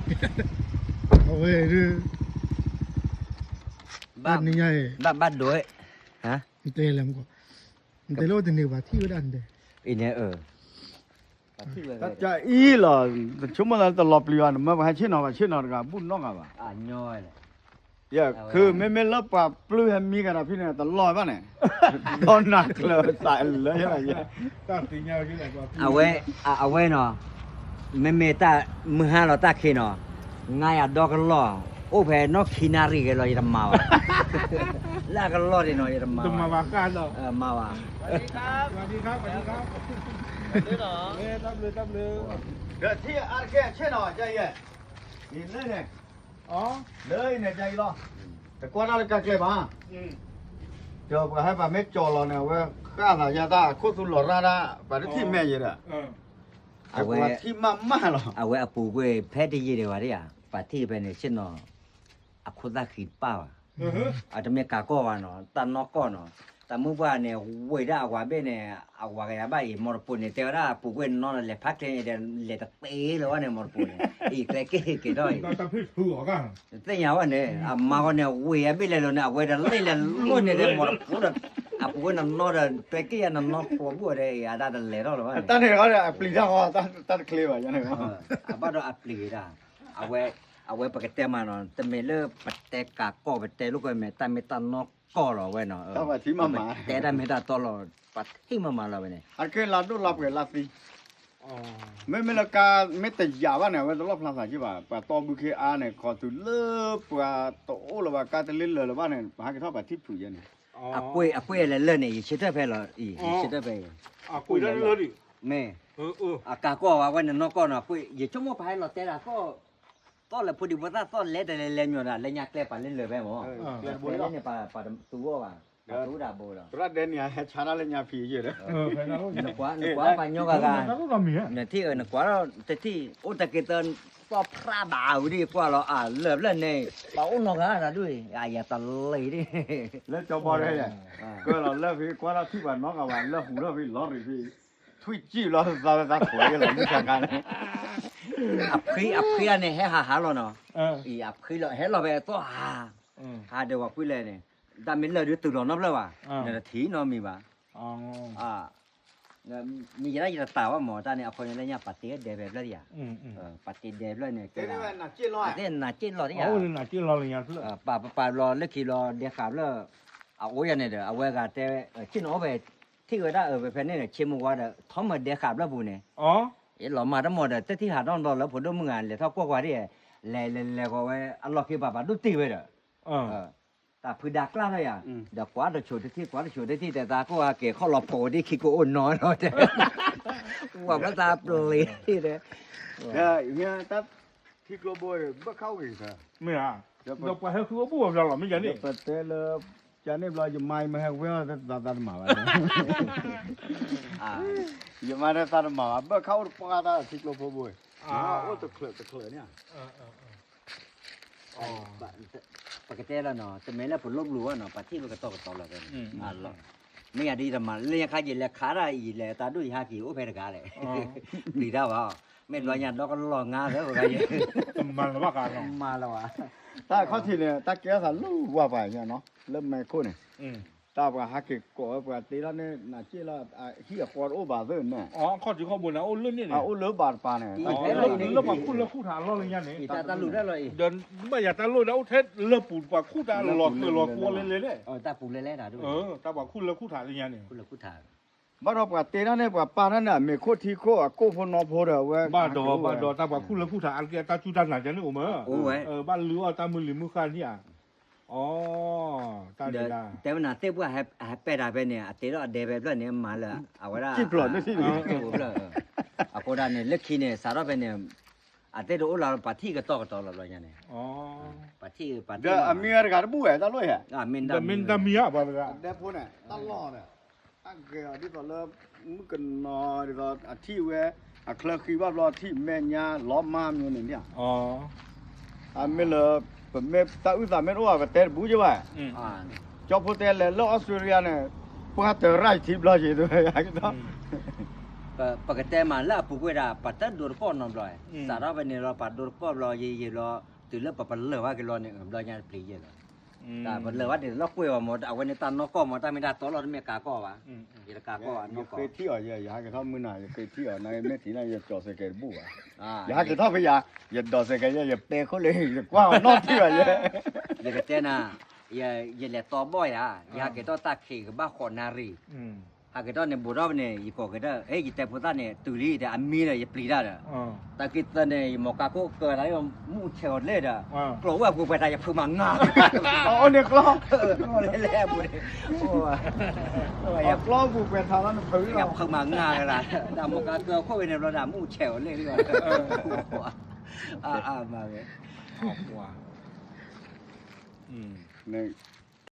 အဝဲဒၣ် ဘၣ်နညါအံၤ ဘၣ်ဘၣ်ဒိး နတဲလဲၣ်မကီး နတဲလၢအိၣ်တန့ၢ်ဘၣ်ထံၣ်ဝဲဒၣ်နတဲ အံၤန့ၣ် တၢ်ကအံၤလီၤ တဆိကမိၣ်လၢတလီၤပျံၤဘၣ် နမၢပှၤဟဲဆ့ၣ်နီၤဘၣ်ဆ့ၣ်နီၤတဂၤ ဘူၣ်နီတဂၤဘၣ် ယခုမ့မ့ၢ်လၢပှၤပျုၢ်ဟဲမံကဒီးဖဲန့ၣ် တလီၤဘၣ်န့ၣ် ဒီးနၤကျၢၤသးလၢယဲ အဝဲ အဝဲနီၤ မ့မ့ၢ်တၢ် မုၢ်ဟါလီၤတၢ်ခံနီၤ ငါယၤဒီကလီၢ် အိၣ်ဖဲနီၢ်ခံနၣ်ရံၣ်ဂ့ၤလီၤ ယတမၤဘၣ် လၢအကလီၢ်ဒ်နီၤ ယတမၤဘၣ် မၤဘၣ် ဒီးထံၣ်အါတက့ၢ်ဆ့ၣ်နီၤ ကယဲၢ် လၢန့ၣ် လၢအံၤန့ၣ် ကယဲၢ်လီၤ တကွၢ်တၢ်လၢကါကျဲဘၣ် ဒီးပှၤဟဲပှၤမ့ၢ်ကၠီၤလီၤန့ၣ် အဝဲဃၣ်သးယါတၢ်အခိၣ်သူလီၤရၣ်ဒၣ် ပှၤတထံၣ်မဲာ်ယဲဒီး အဝဲထံၣ်မးမးလီၤ အဝဲအပူၤကွံာ်ဖဲတယံာ်ဒံးဘၣ်ဒ်ဧါ ပှၤထံၣ်ဖဲန့ၣ် ဆ့ၣ်နီၤ အခိၣ်သၣ်ဃံပၢ်ဘၣ် အတမ့ၢ်ကးကီၢ်ဘၣ်နီၤ တၢ်နီၢ်ကီၢ်နီၤ တၢ်မုၢ်ပှၢ်န့ၣ် ဝ့ၤဒၣ်အဝၤဘ့ၣ်န့ၣ် အဝၤကယၤဘၣ်အံၤ မီတပိၤန့ၣ် တဲဝဲဒၣ်အပူၤကွံာ်နီၤ လဲၤဖးကျဲန့ၣ်ဒီး လဲၤတသ့လၢၤဘၣ်န့ၣ် မီတပိၤန့ၣ် အံၤကျဲက့ၢ်က့ၤထီၣ်အံၤ သ့ၣ်ညါဝဲန့ၣ် အမါဃီန့ၣ် ဝ့ၤအဘ့ၣ်လဲၤလိၤန့ၣ် အဝဲဒီးလ့ၣ်လဲၤလိၤန့ၣ်ဒီး မီတပိၤဒီး အပူၤကွံာ်နနီၤဒီး ကျဲက့ၢ်ယၤနနီၤဖိးဘူၣ်ဒီး အံၤအတၢ်တလဲၤထီၣ်လၢၤဘၣ်န့ၣ် တၢ်န့ၣ်အပျံၤတၢ်ဃီ တၢ်တချ့ဘၣ် အဘၣ်ဒီးအပျံၤတၢ် အဝဲ အဝဲပကတဲမးနီၤ တမ့ၢ်လၢပတဲကးကီၢ် ပတဲလိာ်ကွဲမ့ၢ် တၢ်မ့ၢ်တၢ်နီၢ်ကီၢ်လီၤဝဲနီၤ ပတဲတၢ်မ့ၢ်တၢ်တီလီၤ ပှၤထံၣ်မးမးလီၤဝဲန့ၣ် အကဲလါဒိၣ်လါပှဲၤလါသံ မ့မ့ၢ်လၢကါမ့ၢ်တယာ်ဘၣ်န့ၣ် အဝဲတလီၣ်ဖျါသးက့ဘၣ် ပှၤတီဘုခ့အါန့ၣ် ခီတုၤလၢပှၤတအိၣ်လၢၤဘၣ် ကါတလ့လၢာ်လၢၤဘၣ်န့ၣ် ပဟးက့ၤထီၣ်ပှၤထံၣ်ဖုးယဲန့ၣ် အကွ့ၢ်အကွ့ၢ်လဲၤလၢန့ၣ် ယဆၢထၢၣ်ဖဲလီၤအံၤ ယဆၢထၢၣ်ဖဲအံၤ မ့ၢ် အကးကီၢ်ဝဲဝဲန့ၣ်နီၢ်ကီၢ်နီၤ အကွ့ၢ် ယဆိကမိၣ်ပဟဲလီၤတဲဒၣ်ကီၢ် သီၣ်လဲၤဖိဒံဖိသၣ်သီၣ်လဲၤတလဲၤလဲၤမညီၤဒၣ် လၢညါကျဲပှၤလၢလၢာ်ဖဲမ့ၢ် ကျဲန့ၣ်ပှၤတသူအီၣ်ဘၣ် ပှၤတအိၣ်ဒၣ်ဘိဒီး သရၣ်ဒဲနံၤဟဲဆါတၢ်လၢညါဖံးယဲဒီး နကွၢ်ပှၤညီဂၤဂၤ နထံၣ်အၢ နကွၢ်ဒီးတထံၣ် အိၣ်တက့ၤတသီၣ်ဖြးဘၣ်ဝံၤဒ်ကွၢ်လီၤ အလၢာ်ဖျၢၣ်န့ၣ် ပှၤအိၣ်နီၢ်ဂၤဒၣ်ဒ် အယၤတလံၤဒ် လၢကၠီဘီရဲ ကၢလီၤလၢဖံကွၢ်ထီၣ်ထံၣ်ပှၤနီတဂၤဘၣ် လၢဟူထီၣ်ဖံလီၤရံၣ်ဖံ ထွံၣ်ကံၣ်ဘျီသးဝဲသးခိးက့ၤလီၤမုၢ်ဆါခါန့ၣ် အဖှံအဖှံအန့ၣ် ဟဲဟးဟးလီၤနီၤ အံၤအဖှံလီၤ ဟဲလီၤဖဲသီၣ်ဟး ဟးဒီးပှၤဖှံလဲၣ်န့ၣ် တၢ်မ့ၢ်လၢာ်ဒုးတုၤလီၤနီတဖျၢၣ်ဘၣ် နတထံၣ်နီတမံၤဘၣ် မ့ၢ်ယဲဒၣ်ယတတၢ်ဘၣ်မ့ၢ် တၢ်န့ၣ်အဃိန့ၣ် လၢညါပာ်တ့ဒဲးဖဲဖျၢၣ်တယၤ ပာ်တ့ဒဲးဖျၢၣ်န့ၣ် ကဲ အသ့ၣ်နးက့ၣ်လီၤတယၤ ပာ်ပပာ်ဘျီလၢခံဘျီ ဒဲဃာ်ဖျၢၣ် အအိၣ်ယၤန့ၣ်ဒီး အဝဲဂၤတဲ ဆ့ၣ်နီၤအိၣ်ဖဲ ထံၣ်ဝဲဒၣ်အၢဖဲဖဲန့ၣ် ဆ့မုၢ်ဝါဒီး ထီၣ်မၤဒဲဃာ်ဖျၢၣ်ပူၤန့ၣ် အ့ၣ် လီၤမၤတမီၢ်ဒီး တထံၣ်ဟးထီၣ်ဒီးလၢဖိဒိၣ်မုၣ်ဂၤ လဲၤထီၣ်ကွၢ်ကွၢ်ဒ် လဲၤလဲၤလဲၤဃီၤဝဲ အလီၢ်ခံပၤပၤဒိၣ်တ့ၢ်ဝဲဒီး တၢ်ဖုဒါကျါထီၣ်ယၤ ဒီးကွၢ်တဆိးတထံၣ် ကွၢ်တဆိးတထံၣ် တဲသးကိၢ်အကဲၤခီၣ်လီၤဖိးဒ်ခံကိးအိၣ်နီၤဒီး ဝဲဖျၢၣ်သးပျ့ၤဒီး ထံကျိဘိ ဘၣ်ခးအိၣ်က့ၤ မ့ၢ်ဧါ ဒီးပှၤဟဲဃုအဘူၣ်ဝဲဖျါလီၤ မ့ၢ်ယၤန့ၣ် ပတဲလၢ ယၤန့ၣ်ဘျီ ယမါယမဟဲဝဲအီၤသးသးတမၤဘၣ် ယမါတဲသးတမၤဘၣ် ဘၣ်ခးအိၣ်တပှၢ်တၢ်ထံကျိဖိဘိ အိၣ်တချၢးတချၢးန့ၣ် ပကတဲလီၤနီၤ တမ့ၢ်လၢပလိၣ်ဘျုးဘၣ်နီၤ ပှၤထံၣ်ပကတီၢ်ကတီၤလီၤဖဲန့ၣ် အလီၢ် မ့ၢ်ယၤဒ်ယတမၤ လၢညါခါယလဲၤခးဒၣ်အံၤ လဲၤတၢ်ဒိၣ်ယဟးက့ၤအိၣ်ဖဲတဂၤလဲၣ် ပျံၤတၢ်ဘၣ် မ့ၢ်ဘျီညါဒီကလီၤငါသၢပဂၤယဲ မၤလၢၤဘၣ် မၤလၢၤဘၣ် တၢ်ခီၣ်ထံးန့ၣ် တၢ်ကဲထီၣ်သးလၢဝၤပှၤညါနီၤ လၢမဲာ်ခိၣ်န့ၣ် တၢ်ပှၤဟးက့ၤကိးဝဲပှၤတ့ထီၣ်န့ၣ် နၤစ့ၣ်လီၤ ဟံၣ်အဃီတအိၣ်ဘၣ်သ့ၣ်န့ၣ် အခီၣ်ထံးခီၣ်ဘိန့ၣ် အိၣ်လၢန့ၣ်န့ၣ် အအိၣ်လၢဘၣ်တပၤန့ၣ် လၢပှၤခူၣ်လၢခူၣ်ထးအလီၢ်လၢညါန့ၣ် ဒီးဘၣ်ယၤတၢ်လိၣ်ဒၣ်အိၣ်ထဲလၢပူၤပှၤခူၣ်တၢ်လီၤကျၢၤလီၤကျိၤလဲၤလဲၤလဲၣ် တၢ်ပူၤလဲၤလဲၤတၢ်ဒိၣ် တၢ်ပှၤခူၣ်လၢခူၣ်ထးလၢညါန့ၣ် ဘၣ်ဒီးပှၤတ့ထီၣ်န့ၣ် ပှၤပာ်ထီၣ်န့ၣ် အမ့ၤခိၣ်ထံခိၣ်အကိၣ်ဖိနီဖိဒီးအဝဲ ဘၣ်ဒီး ဘၣ်ဒီး တၢ်ပှၤခူၣ်လၢခူၣ်ထးအါတက့ၢ် တၢ်စူၢ်တၢ်နာ်ကဲန့ၣ်အိၣ်မး ဘၣ်လုၢ်အီၣ်တၢ်မုၢ်လံၤမုၢ်ဃၢ်န့ၣ်ဧါ အီ တၢ်ဒ် တဲဝဲနၤသ့ၣ်ပှၢ်ဟဲပဲာ်တၢ်ဖဲန့ၣ် အတ့ထီၣ်အဒဲဖဲဖျၢၣ်န့ၣ် မၤလၢအဝဲဒၣ် ဖျၢၣ် အဃိဒၣ်န့ၣ် လၢခံန့ၣ် စးထီၣ်ဖဲန့ၣ် အသ့ၣ်တအိၣ်လၢပှၤထံၣ်ကတီၢ်ကတီၤလီၤဘျီညါန့ၣ် ပှၤထံၣ်ပှၤထံၣ် အမံၤတဂၤတဘူၣ်ဝဲတၢ်လိၣ်ဧါ မ့ၢ်တၢ်မံၤဧါ ပှၤတဂၤ အဒဲဖိန့ၣ် တၢ်လီၢ်ဒီး တၢ်ဂဲၤအီၤဒ်သိးလၢ မုၣ်ကနီၤဒ်သိး အထံၣ်ဝဲ အချၢဃံဘၣ်ဘျီ အထံၣ်မဲာ်ညါ လီၤမၢ်မံၤန့ၣ် အမ့ၢ်လၢ ပမ့ၢ်တၢ်အုၣ်သးမ့ၢ်တအိၣ်ဘၣ် ပတဲတဘူးကဘၣ် ကၠီဖိတဲလဲၤလၢအီစထြ့လယါန့ၣ် ပှၤတရၣ်ယထံဘျီယံၤ တဝဲယၤကဒီး အ ပကတဲမးလၢအပူၤကွံာ်ဒၣ် ပတဒိတကီၢ်နီတဘျီ, စးထီၣ်ဖဲန့ၣ်လီၤ ပဒိတကီၢ်ဘျီ ယယံာ်ဘျီ တုၤလၢပပလၢၢ်ဘၣ်က့ၤလီၤန့ၣ် ဘျီညါတပျံၤယဲၢ်လီၤ. တၢ်ပလၢၢ်ဘၣ်န့ၣ်လီၤကွံာ်ဘၣ်မ့ၢ် အဝဲန့ၣ်တၢ်နီၢ်ကီၢ်မ့ၢ် တၢ်မ့ၢ်တၢ်တီလီၤ တမ့ၢ်ကးကီၢ်ဘၣ်, ယတကးကီၢ်ဘၣ်နီၢ်ကီၢ်, ယဃ့ထံၣ်အီၤ ယဟးက့ၤထီၣ်မုၢ်နၤ ယဃ့ထံၣ်အီၤ နမ့ၢ်ထံၣ်န့ၣ် ယကၠီၤစဲးကဲးတဘူၣ်ဘၣ်, ယဟးက့ၤထီၣ်ဖဲယၤ ယဒိးစဲးကဲးယဲ ယပဲာ်ခိၣ်လၢ ယကွၢ်အီၤနီတထံၣ်ဘၣ်ယဲ, ယကတဲနၤ ယလဲၤတီဘီၣ်ယၤ ယဟးက့ၤထီၣ်တၢ်ခံးကဘၣ်ဃိးနၣ်ရံၣ်, ဟးက့ၤထီၣ်န့ၣ် ဘူးထီၣ်ဖဲန့ၣ် ယကိးက့ၤဒီး ဟဲ ယတဲဖိသၣ်န့ၣ် တုၤလံဒီး အမံဒီး ယပျံၤတၢ်ဒီး, တၢ်က့ၤသၢန့ၣ် ယမိၢ်ကါခိၣ်ကၢၤတၢ် မူၢ်ဆဲးအီၤလဲၣ်ဒီး, ကျိးဝဲအပူၤပှဲၤထး ယဖုးမၤငါ, အီၤန့ၣ်ကျီ, လဲၤအပူၤန့ၣ်, ကျီပူၤပှဲၤထးလီၤ နဖုးလီၤ ယဖုးမၤငါလၢၤ, တၢ်မိၢ်ကါကၢၤခိၣ်ဝဲန့ၣ်ဘျီဒီး မူၢ်ဆဲးအီၤလဲၣ်လီၤ, အါအါမးဝဲ, န့ၣ်